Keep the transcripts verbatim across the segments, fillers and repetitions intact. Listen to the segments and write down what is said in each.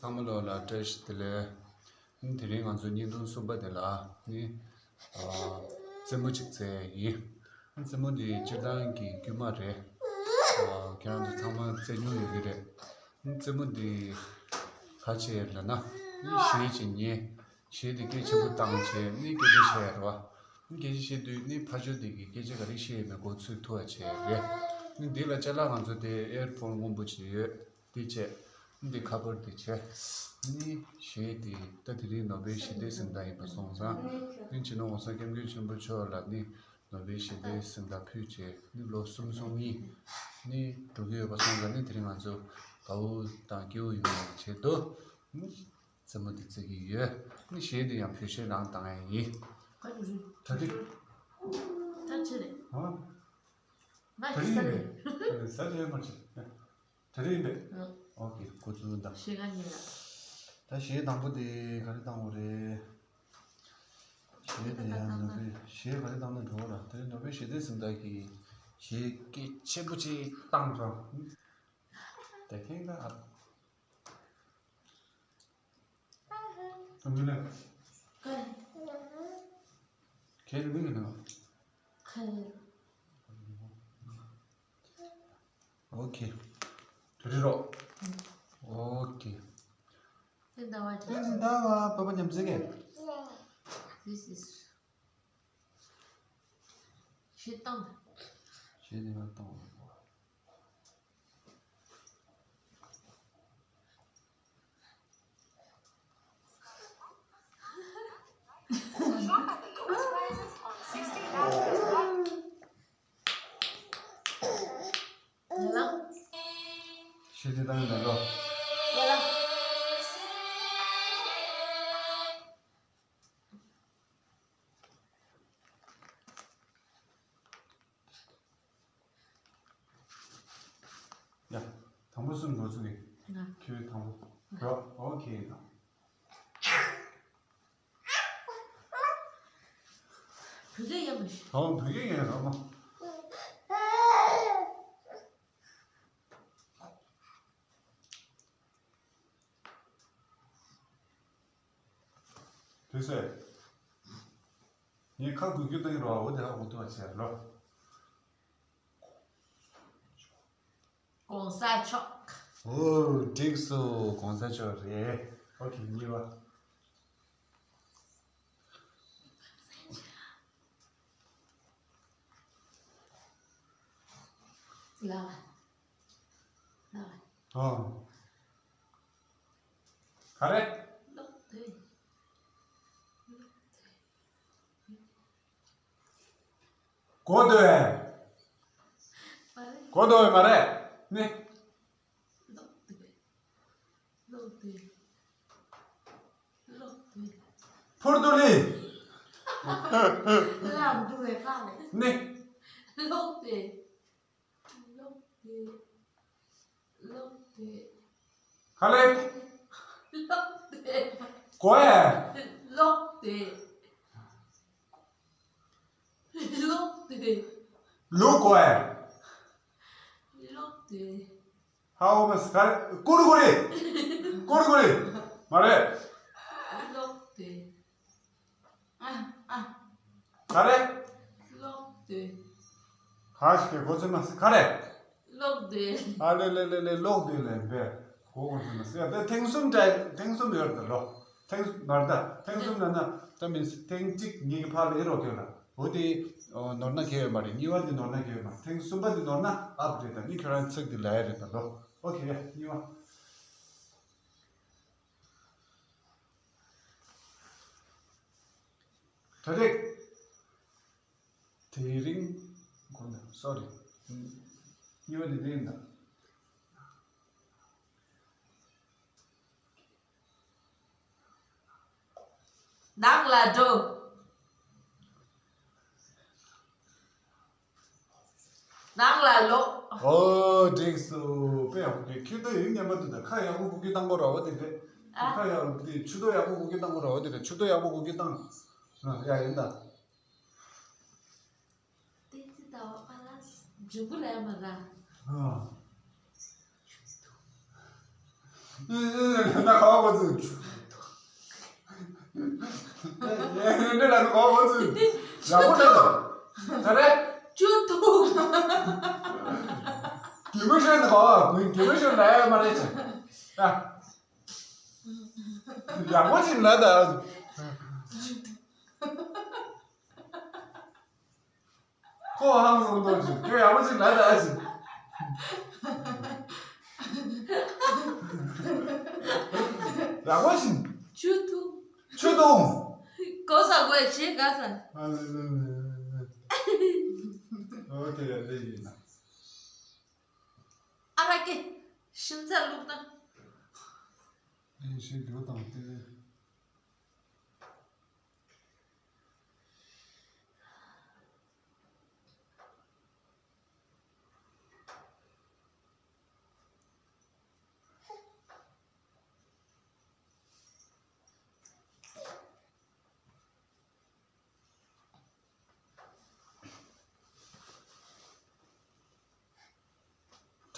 ཚང་མ་ལོ་ལ་བཀྲ་ཤིས་བདེ་ལེགས། དེ་རིང་ང་ཚོ་བརྙན་ཐུང་གསུམ་པ་དེ་ལ་ནི་རྩེད་མོ་གཅིག་རྩེ་ཡིན། རྩེད་མོ་འདི་སྤྱིར་བཏང་གི་དཀྱུས་མ་རེད། ཁྱེད་རང་ཚོ་ཚང་མ་རྩེ་མྱོང་ཡོད་ཀྱི་རེད། རྩེད་མོ་འདི་ག་བྱེད་ལབ་ན་ནི་གཞས་ཅིག་ཉན། གཞས་འདི་སྐད་ཆེན་པོ་བཏང་བྱས་ནི་སྐད་ཆ་བཤད་ཡ་རེད་བ། ནི་སྐད་ཆ་བཤད་དུས་ནི་ཕར་ཕྱོགས་དེ་གི་སྐད་ཆ་ག་རེ་བཤད་ཡོད་མེད་གོ་ཚོད་ཐུབ་པ་བྱས་རེད། ནི་འདི་ལ་ཅ་ལག་ང་ཚོ་དེ་ཨེར་ཕོན་སྔོན་པོ་ཅིག་ཡོད། དེ་བྱས། འདི་ཁ་པར་དེ་བྱས། ནི་གཞས་དེ་ད་དེ་རིང་ནོ་བེལ་ཞི་བདེའི་གཟེངས་རྟགས་ཡིན་པ་སོང་ཙང་། ནི་སྤྱི་ནོར་༸གོང་ས་༸སྐྱབས་མགོན་ཆེན་པོ་མཆོག་ལ་ནི་ནོ་བེལ་ཞི་བདེའི་གཟེངས་རྟགས་ཕུལ་བྱས་ནི་ལོ་གསུམ་སོང་གཉིས་ནི་འགྲོ་གི་ཡོད་པ་སོང་ཙང་ནི་དེ་རིང་ང་ཚོ་དགའ་བོ་དང་སྐྱིད་པོ་ཡོང་བའི་ཆེད་དུ་ནི་རྩེད་མོ་དེ་རྩེ་གི་ཡོད། ནི་གཞས་དེ་ཡང་བོད་གཞས་ནང་བཏང་ཡ་ཡིན། ག་རེ་རེད། ད་ཆེ་རེད། ཨ། ང་ད་ཡིན་ས་རེད། རེད། ཟ་ཆེ་མ་ཆེ། དེ་རིང་རེད། ཨ། ཨོ་ཁེ། ཁོ་ཚོ་འདྲ། ཤེས་ག་ཉེ་ལ། ད་གཞས་དང་པོ་དེ་ག་རེ་བཏང་བ་རེད། གཞས་དེ་ཡང་ནོ་བེལ་གཞས་ག་རེ་བཏང་ན་འགྲོ་བ་ར། དེ་རིང་ནོ་བེལ་ཞི་བདེའི་གཟེངས་རྟགས་ཀྱི་གཞས་སྐད་ཆེན་པོ་ཅིག་བཏང་སོང་། དེ་ཐེངས་ད་ཨ། ཏུང་ལེ། ཁེར། ཁེར་མིང་ལ། ཁེར། ཨོ་ཁེ། དུ་རི་རོ། ཨོ་ཁེ། དེ་ཟླ་བ་དེ་ཟླ་བ་པ་པ་ཉམས་ཟེར་གེ། This is ཤེས་དང་། ཤེས་ནི་ང་དང་། ཤེས་ནི་དང་ཡིན་ལ། ཡ། དང་པོ་སུ་འགྲོ་ཚུགས་ཀྱི། ང་། ཁྱོད་དང་པོ། རོ། ཨོ་ཁེ་དང་། བོད་སྐད་ཡག་པོ་ཞིག་ཨོ་བོད་སྐད་ཡག་རོགས་མ། དུས་ཚོད། ངས་ཁ་འགུལ་སྐྱོད་གཏོང་གི་རོགས། འོ་དེ་ཧ་གོ་ཐུབ་པ་བྱས་རོགས། གོང་ས་མཆོག་ཨོ་འགྲིག་སོང་། གོང་ས་མཆོག་རེད། ཨོ་ཁེ། གཉིས་པ། ལ། ལ། ཨོ། ག་རེ། ལོག་སྟེ། གོ་དོ་ཨེ། གོ་དོ་ཨེ་མ་རེད། ནི། ལོག་སྟེ། ལོག་སྟེ། ལོག་སྟེ། ཕུར་དུ་ལི། ལམ་དུ་བའི་ཁ་ལས། ནི། ལོག་སྟེ། ལོག་སྟེ། ལོག་སྟེ། ག་ལེ། ལོག་སྟེ། གོ་ཨེ། ལོག་སྟེ། ལོག་སྟེ། ལུག་གོ་ཨེ། ལོག་སྟེ། ཧའོ་མ་སི་ག་རེ། ཀུ་རུ་ཀུ་རེ། ཀུ་རུ་ཀུ་རེ། མ་རེད། ལོག་སྟེ། ཨ། ཨ། ག་རེ། ལོག་སྟེ། ག་ཞིག་གི་གོ་ཚོད་མ་སི་ག་རེ། ལོག་སྟེ། ཨ་ལེ་ལེ་ལེ་ལེ། ལོག་སྟེ་ལེ་བེ། གོ་གོ་ཚོད་མ་སི་ཡ། དེ་ཐེངས་གསུམ་དྲ། ཐེངས་གསུམ་ཡོད་རེད་ལོ། ཐེངས་མ་རེད་ད། ཐེངས་གསུམ་ལ་ན་ད་མིན་སི་ཐེངས་གཅིག་གཉིས་ཀྱི་ཕར་ལ་ཨེ་རོགས་ཁྱོད་ལ། འོ་དེ་ནོར་ན་ཁེ་ཡོད་མ་རེད། གཉིས་པ་དེ་ནོར་ན་ཁེ་ཡོད་མ་རེད། ཐེངས་གསུམ་པ་དེ་ནོར་ན་ཨབ་རེད་ད། ནི་ཁྱོད་རང་ཚིག་དེ་ལ་ཡ་རེད་ད་ལོ། ཨོ་ཁེ་ཡ། གཉིས་པ། ད་རེད། དེ་རིང་། གོ་ན་སོ་རི། གཉིས་པ་དེ་དེ་ཡིན་ད། ནང་ལ་འགྲོ། ནང་ལ་ལོག་ཨོ་འགྲིག་སོང་། དཔེ་ཡག་པོ་གི། ཁྱོད་ད་ཡིན་སྙམ་པ་འདུག་ད། ཁ་ཡག་པོ་གུ་གི་བཏང་པོ་ར་བ་དེ་རེད། ཨ། ཁ་ཡག་པོ་དེ་ཆུ་ཏོ་ཡག་པོ་གུ་གི་བཏང་པོ་ར་བ་དེ་རེད། ཆུ་ཏོ་ཡག་པོ་གུ་གི་བཏང་། ཨ་ཡ་ཡིན་ད། ཏེ་ཙི་ད་བ་པ་ལ་འཇུ་གུ་ལ་ཡ་མ་ར། ཨ། ཨེ་ཨེ་ཨེ། ན་ཁ་བ་ འདི་ལ་གོ་བོ་ཚུ། ཡག་པོ་རེད་དོ། ད་རེད། ཅུ་ཐུག་རྒྱུ་མི་ཤོད་འདི་གོ། རྒྱུ་མི་ཤོད་ལ་ཡ་མ་རེད་ཅེ། ཡག་པོ་ཞིག་ལ་ད། ཁོ་ཧང་སང་འདུག་ཅིག་ཁྱོད་ཡག་པོ་ཅིག་ལབ་ད་ཅིག་ཡག་པོ་ཞིག་ཆུ་འཐུང་། ཆུ་འཐུང་། གོ་ས་གོ་ཡ་བྱེད་ག་ས། ཨོ་ཁེ་ཡ་ལེ་ཡིན་ན། ཨ་ར་ཀེ། ཤིང་ཚ་བླུགས་ན། ཨེ་ཤིང་རྒྱུ་དང་ཏེ།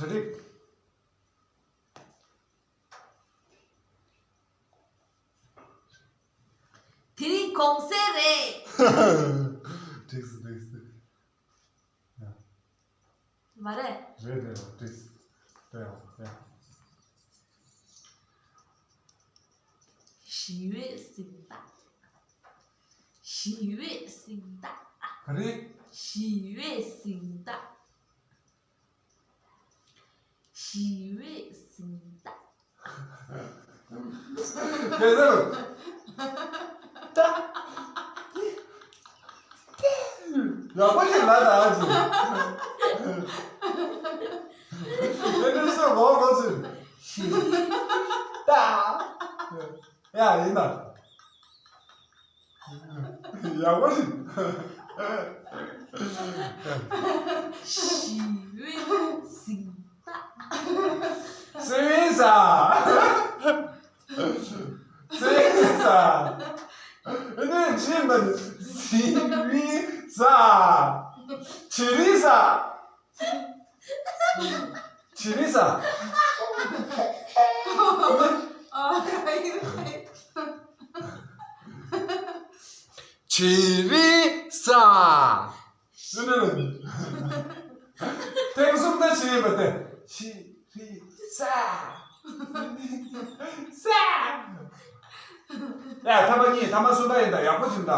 གྲ་སྒྲིག་དེ་རིང་གུང་སེང་རེད། འགྲིག་སོང་འགྲིག་སོང་། ཡ། མ་རེད། རེད་རེད་རེད་འགྲིག་སོང་། རེད་ཡ། ཞི་བའི་གཟེངས་རྟགས། ཞི་བའི་གཟེངས་རྟགས། ག་རེ། ཞི་བའི་གཟེངས་རྟགས། ཞི་བའི་གཟེངས་རྟགས། ཡག་པོ་ཞིག་ལབ་ད་ཨ་ཅེ། ཨེ་འདྲ་སོ་གོ་གོ་ཚུལ། ཞི་ད། ཡ་ཡིན་ན། ཡག་པོ་ཞིག་ཞི་བའི་གཟེངས་རྟགས། སེ་བའི་ས། སེ་བའི་ས། ཨ་ནི་ཅི་ཡིན་པ་སེ་བའི་ས། བྱི་རིལ་ས། བྱི་རིལ་ས། བྱི་རིལ་ས། ཐེངས་གསུམ་ད་བྱི་རིལ་པ་དེ། བྱི་རིལ་ས། ས། ཡ་ཐ་མ་གཉིས་ཐ་མ་གསུམ་པ་ཡིན་ད་ཡག་པོ་བྱུང་ད།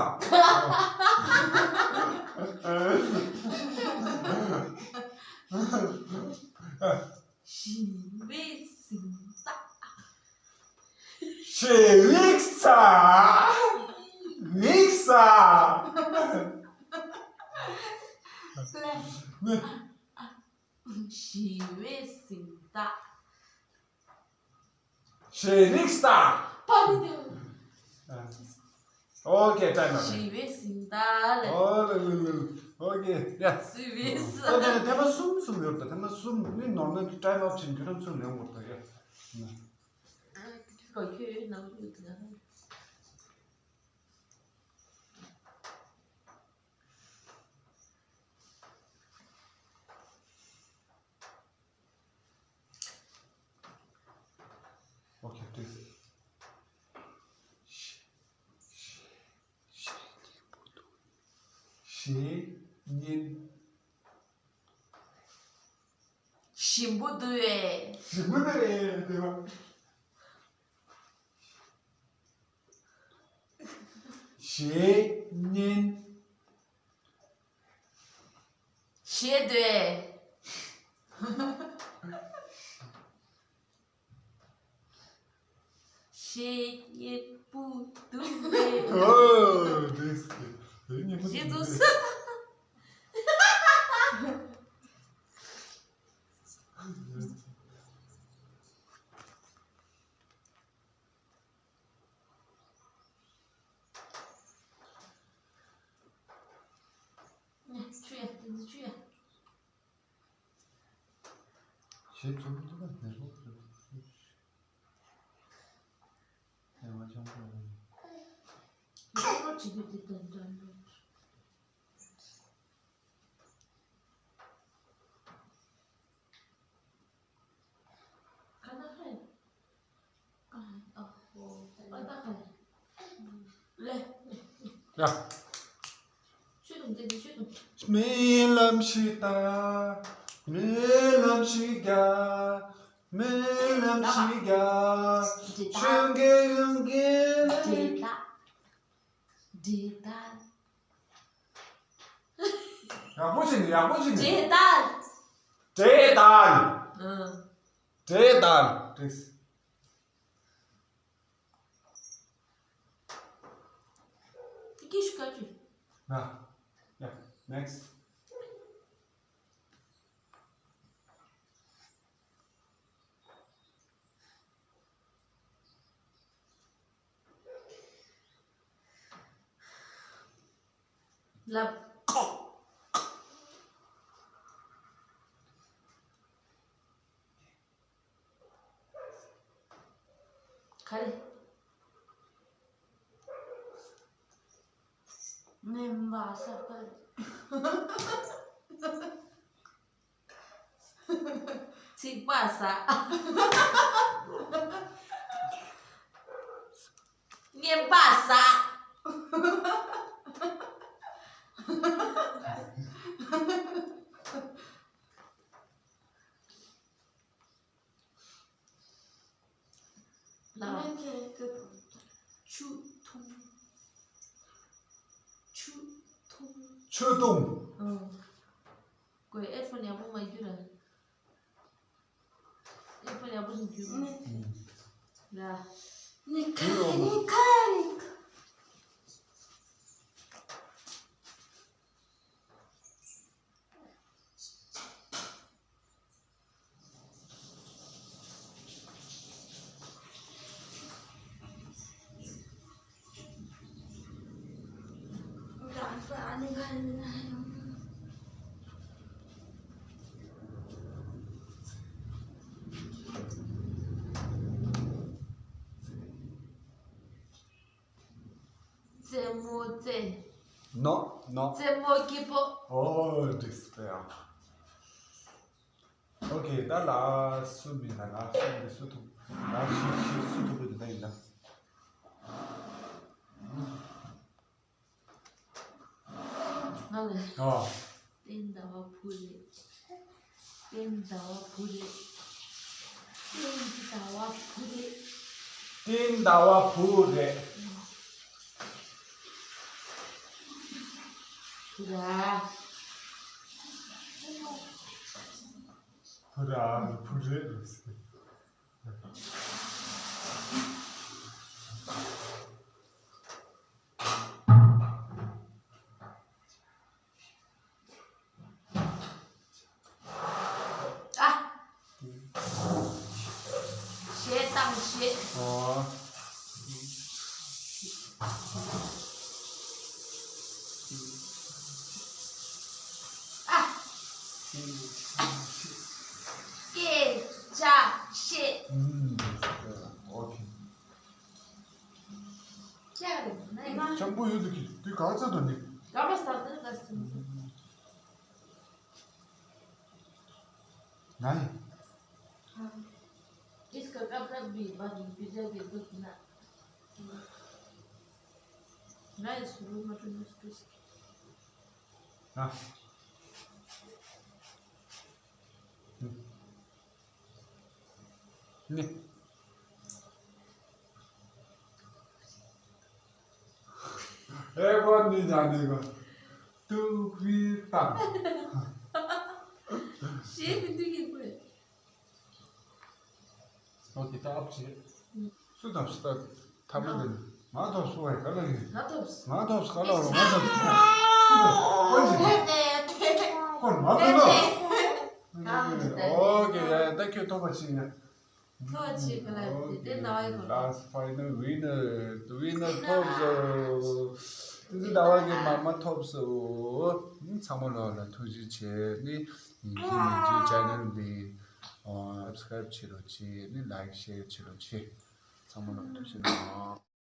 ཞི་བའི་གཟེངས་རྟགས། ཞི་བའི་ས། བའི་ས། ཞི་བའི་གཟེངས་རྟགས། ཞི་བའི་ས། པ་ཏི་ཏི། ཨོ་ཁེ་ཊའིམ་ཨབ། ཞི་བའི་གཟེངས་རྟགས་ལ། ཨོ་ལེ་ལེ་ལེ། ཨོ་ཁེ། ཡ། ཞི་བའི་ས། ཨོ་ཁེ་ཐེངས་མ་གསུམ་གསུམ་ཡོད་ད་ཐེངས་མ་གསུམ་ནི་ནོར་ན་ཊའིམ་ཨབ་ཕྱིན་རྒྱུ་རང་ཚུར་ལེན་དགོས་ད་ཡ། ཁོ་ཁྱོད་ནང་ཡོད་ད། ཨོ་ཁེ་པི་ལི་ཛི། གཞས་ཉན། ཞིམ་པོ་འདུག་ཨེ། ཞིམ་པོ་འདུག་ཨེ་དེ་བ། གཞས་ཉན། གཞས་འདོད། གཞས་སྙན་པོ་འདུག་ཨེ། ཨོ་འགྲིག་སོང་། གཞས་སྙན་པོ་འདུག་གཞས་འདུག་ཨེ། ཆུ་ཡ། དེ་ཚོ་ཆུ་ཡ། ཞེས་ཚོགས་འདུ་ལ་ནས་ལོག་ཚུལ། ཡང་ཅང་པོ་ཡང་། ལོག་ཅི་དུས་དེ་དོན་དོན་ལོག་ག་ན་ཧེ། ཨ། ཨ། ད། ཤོད་དང་འདི་འདི་ཤོད་དང་། རྨི་ལམ་ཞིག་ལྟ། རྨི་ལམ་ཞིག་རྒྱག་རྨི་ལམ་ཞིག་རྒྱག་འདི་ལྟ། ཆོས་འགའི་ཡོང་གི་འདི་ལྟ། འདི་ལྟ། ཡག་པོ་བྱས་ནས། ཡག་པོ་བྱས་ནས། འདི་ལྟ། འདི་ལྟ། ཨང་། འདི་ལྟ། འགྲིག་ཀི་ཤུ་ཀ་ཅུ། ན། ཡ། ནེགསི། ལབ། ག་རེ། ངན་པ་ཟ་ག་རེ། ཚིག་པ་ཟ། ངན་པ་ཟ། ལ། ཆུ་འཐུང་། ཆུ་འཐུང་། ཆུ་འཐུང་། ཨང་། ཀོས་ཨེར་ཕོན་ཡག་པོ་མ་བརྒྱུད་ར། ཨེར་ཕོན་ཡག་པོ་ཞིག་བརྒྱུད། ལ། ནི་ཁ་ནི་ཁ་ནི་ཁ། རྩེད་མོ་རྩེ། ནོ་ནོ། རྩེད་མོ་སྐྱིད་པོ། ཨོ་འགྲིག་སོང་ཡ། ཨོ་ཁེ། ད་ལ་སུ་མི་ན་ལ་སུ་མི་སུ་ཐུབ་ལ་ཤི་ཤི་སུ་ཐུབ་པ་འདི་ད་ཡིན་ན། ང་ལ། ཨོ། སྟོན་ཟླ་བ་བུ་རེད། སྟོན་ཟླ་བ་བུ་རེད། སྟོན་ཟླ་བ་བུ་རེད། སྟོན་ཟླ་བ་བུ་རེད། བུ་ར། བུ་ར་བུ་རེད། ཨ། གཞས་བཏང་གཞས། ཨོ། ཨ། སྐད་ཆ་བཤད། ཨུམ། ཨོ་ཁེ། སྤྱང་པོ་ཡོད་ཚོད་ཀྱིས་དུས་ག་ཚོད་དུ་ནི། इसका कपड़ा भी बाकी पिज्जा के दुख ना। ना शुरू में तो मुश्किल। ཨ། ནི། ཨེ་གོ་ནི་ཇ་ནི་གོ། ཏུ་བི་ཏང་། ཞེས་མི་འདུག་གི་དགོས། ཨོ་ཁེ། ད་ཨབ་བྱེད། སུ་དང་སུ་ད་ཐ་མ་དེ་ནི་ང་ཐོབ་སུ་བས་ག་ལ་ཡིན། ང་ཐོབ་སུ། ང་ཐོབ་སུ་ག་ལ་བ་ང་ཐོབ་སུ། སུ་དང་ཁོ་ཡིན། ཁོ་ང་ཐོབ་ནོ། ཨོ་ཁེ། ཡ་ད་ཁྱོད་ཐོབ་པ་ཅིག་ཡ། ཐོབ་ཅིག་ག་ལ་དེ་དེ་ན་བའི་གོ། Last final winner, winner ཐོབ་སོ། དེ་ཚོ་ཟླ་བ་གི་མ་མ་ཐོབ་སོ། ཚང་མ་ལོ་ལ་ཐུགས་རྗེ་ཆེ། ནི་ཉིན་རྗེས་ཉིན་རྗེས་ཆེ་ནལ་འདི་སབ་སི་ཀ་རེབ་བྱེད་རོགས་བྱེད། ནི་ལའིཀ་ཤེར་བྱེད་རོགས་བྱེད། ཚང་མ་ལ་ཐུགས་རྗེ་གནང་།